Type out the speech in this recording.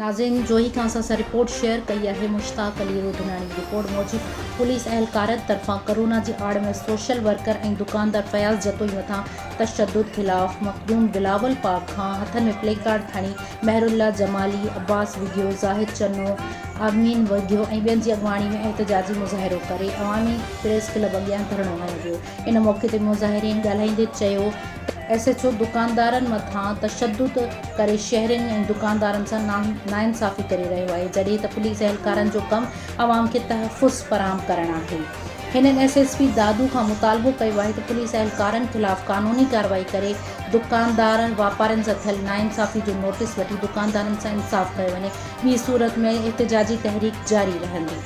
ناظرين جوهي کان اسان سان رپورٽ شيئر ڪئي آهي مشتاق علي رڌڻاڻي رپورٽ موجب پوليس اهلڪارن طرفان ڪورونا جي آڙ ۾ سوشل ورڪر ۽ دڪاندار فياض جتوئي مٿان تشدد خلاف مخدوم بلاول پارڪ کان هٿن ۾ پلي ڪارڊ کڻي مهرالله جمالي، عباس وگهيو، زاهد چنو، امين وگهيو ۽ ٻين جي اڳواڻي ۾ احتجاجي مظاهرو ڪري عوامي پريس ڪلب اڳيان ڌرڻو هنيو ويو. ان موقعي تي مظاهرين ڳالهائيندي چيو ته ايس ايڇ او دڪاندارن مٿان تشدد ڪري شهرين ۽ دڪاندارن سان ناانصافي ڪري رهيو آهي جڏهن ته پوليس اهلڪارن جو ڪم عوام کي تحفظ فراهم ڪرڻ آهي. هنن ايس ايس پي دادو کان مطالبو ڪيو آهي ته پوليس اهلڪارن خلاف قانوني ڪارروائي ڪري دڪاندار واپارين سان ٿيل ناانصافي جو نوٽيس وٺي دڪاندارن سان انصاف ڪيو وڃي ٻي صورت ۾ احتجاجي تحريڪ جاري رهندي.